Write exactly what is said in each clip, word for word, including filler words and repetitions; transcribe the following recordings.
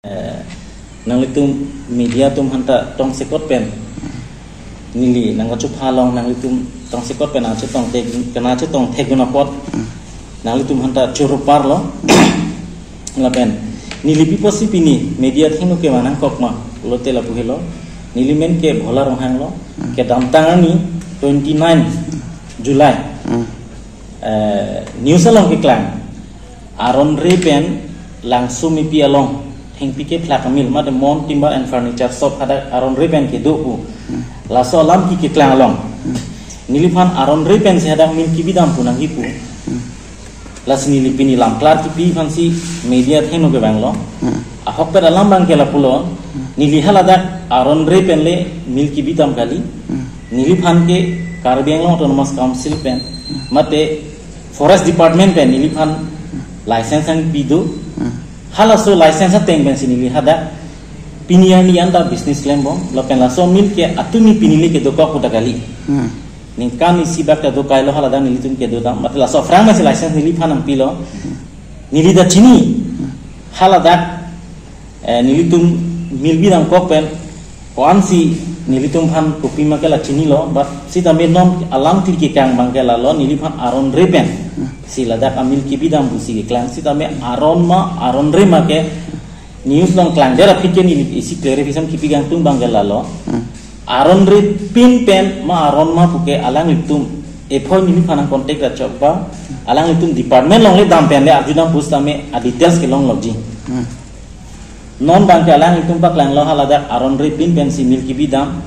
Eh, nanglitum media atum aphanta tongsekot pen neli nangkachupha along nanglitum tongsekot pen nangchetong thek, nangchetong thek gun apot, nanglitum aphanta choro parlo. Lapen neli pi apotsi pini media athengno kevang nangkok ma pulote lapu helo, neli men ke Bhola Ronghang lo, kedamtang arni twenty nine July, eh, news along keklang, Aron Re pen Langsomepi along thengpi kephlak amil, mate Mon Timber and Furniture Shop hadak Aron Re pen kedo pu, laso alam ke keklang along, neliphan Aron Re pensi hadak mil kebi dam pu nangji pu. Lasi neli pini lam klar kipi aphansi media athengno kevanglo. Ahokpet alam abangke lapulo, neli haladak Aron Re pen le mil kebi dam kali. Neliphan ke Karbi Anglong Autonomous Council pen, mate Forest Department pen neliphan license nangpi do. Halaso license ateng pensi neli hadak pini arni anta business klembom, lapen laso mil ke atumi pini le kedokok pu ta kali. Ningkan isi bak kedo kailo haladak nelitum kedo dam, mate laso aphrang pensi license neliphan nangpilo. Neli ta chini, haladak, eh, nelitum mil bi nangkok pen, ko-ansi nelitum aphan kopi ma ke la chinilo, but sitame non alam keklang abangke lalo, neliphan Aron Re pen si ladak amil kebi dam pusi keklang, sitame Aron ma, Aron Re ma ke news along klangdet aphi ke neli isi clarification kipi kangtung abangke lalo. Aron Re pin pen ma Aron ma puke alanglitum ephoi neliphan nang contact ra chokba, alanglitum department along le dam pen le arjudam pusitame a details kelong logji. Non abangke alanglitum paklanglo haladak Aron Re pin pensi mil kebi dam.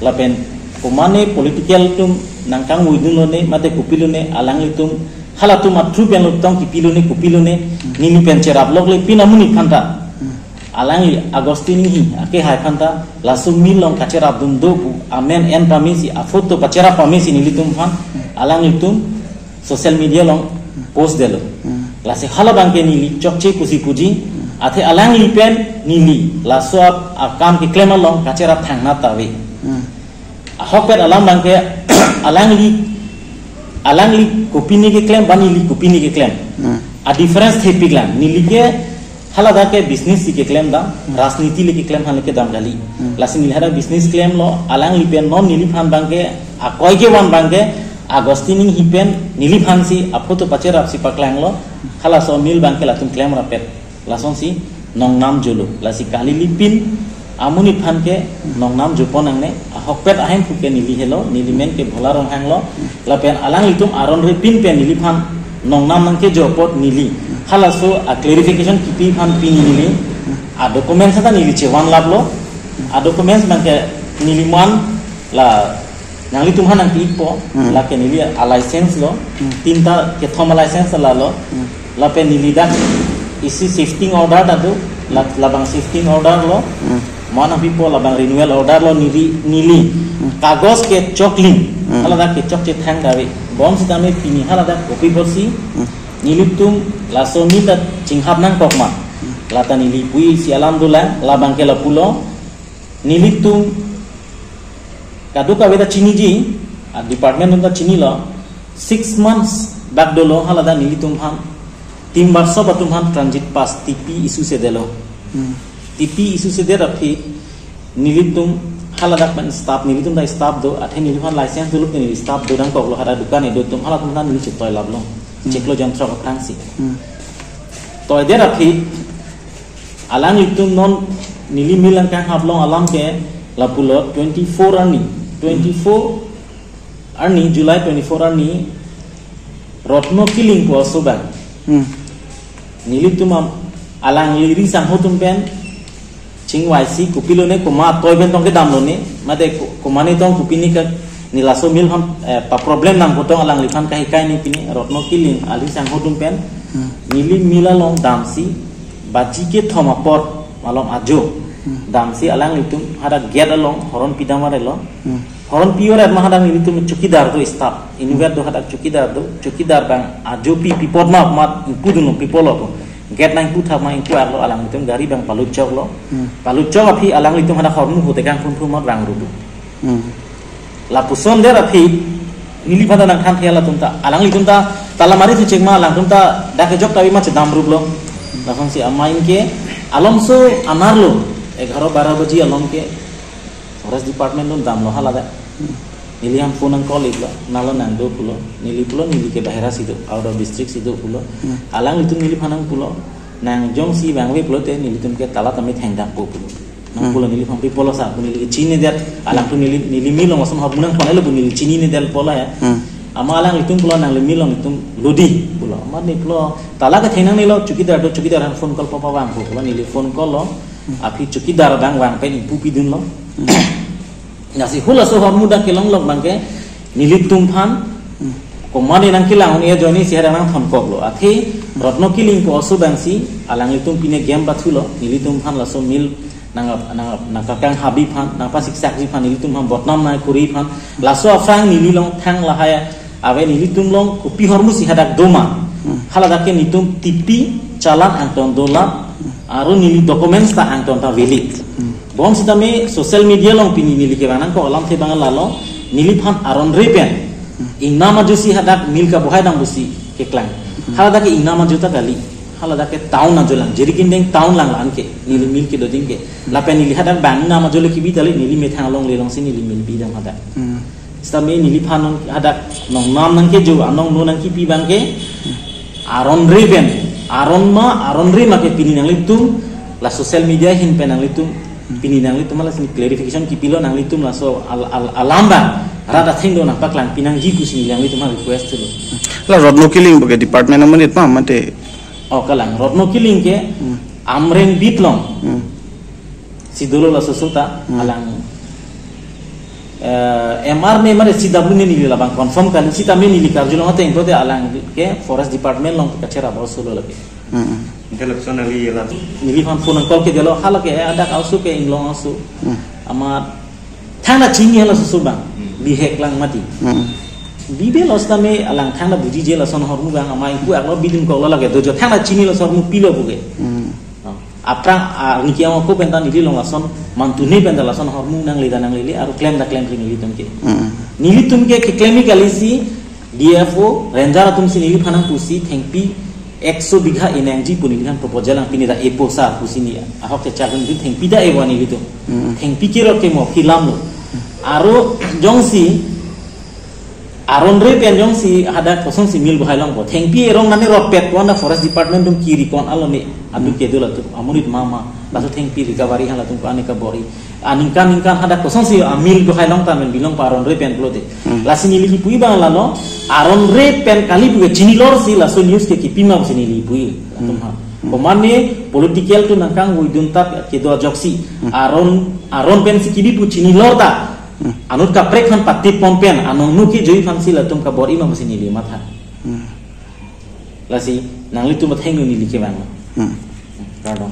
Lapen komane political atum nangkangvoi dunlo ne, mate kopilo ne, alanglitum halatum a-through pen lo tong kipilo ne, kopilo ne, neli pen cherap lok le pin amonit aphanta. Alangli Augustine Inghi akehai aphanta laso mil along kacherap dun do pu amen en pamesi, a-photo pacherap pamesi nelitum aphan alanglitum social media along post detlo. Lasi hala abangke neli chokche pusi puji, athe alangli pen neli laso ap-, akam keklem along kacherap thangnat ave. Ahokpet alam abangke alangli, alangli kopine keklem, ba neli kopine keklem. A difference thepiklang. Neli ke haladak ke business si keklem dam, rajniti le keklem aphan le kedam kali. Lasi neli hadak business klemlo, alangli pen non neliphan abangke, akoi kevan abangke, Augustine Inghi pen neliphansi a-photo pacherapsi paklanglo, halaso mil abangke latum klem rapet. Lasonsi nongnam jolo. Lasi kali le pin amonit aphan ke nongnam jopon nangne, ahokpet ahem puke neli helo, neli men ke Bhola Ronghang lo, lapen alanglitum Aron Re pin pen neliphan nongnam nangkejo apot neli halaso a-clarification kipi aphan pini neli a-documents ta neli chevan laplo, a-documents abangke neli man la nanglitum aphan nangpipo, lake neli a-license lo, tinta kethom a-license lalo, lapen neli dak isi shifting order ta do, la, labang shifting order lo, mana pipo labang renewal order lo neli, neli kagos kechokling, haladak kechokche thang kave, bonsitame pini haladak kopi apotsi nelitum laso mil ta chinghap nangkok ma, lata neli puisi alam dolang, labangke lapulo, nelitum kadokave ta chiniji, a-department atum ta chinilo, six months bak dolo haladak nelitum aphan, timber shop atum aphan transit pass T P issue-se detlo. T P issue-se det aphi nelitum haladak pen staff, nelitum ta staff do, athe neliphan license dolo, neli staff do nangkoklo, hadak dukan edo atum halatum ta neli chetoi laplo, chiklo jonthrok aphrangsi. Toidet aphi alanglitum non neli mil nangkanghap along alam ke lapulo, twenty-four arni, twenty-four arni, July twenty-four arni, Rotno Killing pu aso abang. Nelitum am-, alangli ringsangho atum pen chingvaisi kopilo ne, koma atoi pen tong kedamlo ne, mate ko-, komane tong kopine ka neli laso mil aphan, eh, pa-problem nangpo tong alangliphan kahikai ne pine, Rotno Killing aringsangho atum pen neli mil along damsi baji kethom apor malom ajo damsi alanglitum hadak gate along horon pidam varelo. Horon pi-o-et ma hadak nelitum chowkidar do staff. Inutvet do hadak chowkidar do. Chowkidar abang ajo pi pi apot ma mat ingpu dunlo, pi apotlo. Gate nangpu thap ma ingpu arlo, alanglitum gari abang palut choklo. Palut chok aphi alanglitum hadak hormu hote kangphun phun ma rang rudu. Lapuson det aphi neliphan ta nangthan thela atum ta. Alanglitum ta tala mari thu chek ma alangtum ta dak kejok ta ma chedam ruplo. Lasonsi amai ke Alomso anerlo, egharo bara baji along ke, Forest Department atum damlo haladak. Neli aphan phone nang call iklo, nalo nangdo pulo, neli pulo, neli ke bahera si do, out of district si do pulo. Hmm. Alanglitum neliphan nangpulo, nang jongsi vangve pulote, nelitum ke tala tame thengdakpo pulo. Nang Hmm. pulo neliphan pi pulo sa, pu neli chinine det, alangtum neli, neli milong ason hor munang phone lo pu neli chinine det pulo ya. Hmm. Amat alanglitum pulo nangli milong itum lodi pulo. Amat neli pulo tala ke theng nangnelo chowkidar do, chowkidar aphan phone call papa vangpo pulo, neli phone call lo. Hmm. Aphi chowkidar adang vang pen ingpu pidunlo. Hmm. Lasi halaso ahormu dak kelong lok abangke nelitum aphan Hmm. komatne nangkelang un-e ajoine si hadak nangthonkoklo. Athe Rotno Killing pu oso abangsi alanglitum pine game pathulo, nelitum aphan laso mill nang, nang, nangkakang habi aphan, nangpasiksakji aphan, nelitum aphan bodnam nangkuri aphan. Laso aphrang neli along thang lahai ave, nelitum along kopi ahormu si hadak doma. Hmm. Haladak ke nelitum T P, challan angton dola, aro neli documents ta angton ta valid. Hmm. Bonsitame social media along pini neli kevang nangkok alamthe abang lalo, neliphan aron re pen. Hmm. Ingnam ajo si hadak mill kabohai dam pusi keklang. Hmm. Haladak ke ingnam ajo ta kali. Haladak ke town ajo lang. Jirikindeng town lang la-an ke. Neli mill kedo ding ke. Lapen neli hadak bang ingnam ajo le kebi tali neli methang along le alongsi neli mill bidam hadak. Hmm. Sitame neliphan nong hadak nongnam nangkejo, anong no nangkipi abangke. Aron re pen. Aron ma, aron re ma ke pini nanglitum, la social media ahin pen nanglitum, pini nanglitum lasi clarification kipilo nanglitum laso al-, al-, alam abang. Rat atheng do nangpaklang pinangji pusi neli nanglitum request lo. La Rotno Killing pu ke department amonit ma mate? Oh, kalang. Rotno Killing ke Hmm. Amreng beat along. Hmm. Si dolo laso sota Hmm. alang, eh, M R ne mane C W ne neli labang confirm kali, sitame neli karjulong ateng pulote alang ke Forest Department along kacherap oso lo lake. Hmm. Intellectual neli la. Neliphan phone nang call kedetlo, halake, eh, hadak oso ke inglong oso. Hmm. Amat thangta chini halaso oso abang. Hmm. Bihek lang mati. Hmm. Bibe lo sitame alang thangta bujije lason ahormu abang, amai ingpu aklo bidun koklo lake dojo, thangta chini lason ahormu pilo pu ke. Hmm. Oh. Aphrang, ah, niki ang ako pen ta neli along lason, mantune pen ta lason ahormu nangle ta nanglele, aro klem ta klem ri nelitum ke. Mm. Nelitum ke keklem kali si, D F O, ranger atum si neliphan nangpusi, thengpi ekso bigha enangji pu neliphan proposal nangpi, ne ta epo sa pusi ne, ahok kechak dun thengpi ta ewa nelitum. Mm. Thengpi kerot ke mo, hilam lo. Aro jongsi, aron re pen jongsi hadak kosonsi mill bohai longpo. Thengpi erong nani rotpet ko anda Forest Department atum kiri kon alo ne adu Hmm. kedo latum amonit mama. Laso thengpi recovery halatum ko ane kabor-i. Aningkan ningkan hadak kosonsi amill bohai long ta men bilong pa aron re pen pulote. Hmm. Lasi neli kipu abang lalo, aron re pen kali pu ke chinilor si laso news ke kipi ma pusi neli kipu atum ha. Hmm. Komatne political atum nangkangvoi dun ta kedo ajoksi. Hmm. Aron, aron pensi kipi pu chinilor ta. Hmm. Anut kaprek aphan patip pon pen, anong nu kejoi aphansi latum kabor-i ma pusi neli matha. Hmm. Lasi, nanglitum atheng nu neli kevang. Hmm. Kardom.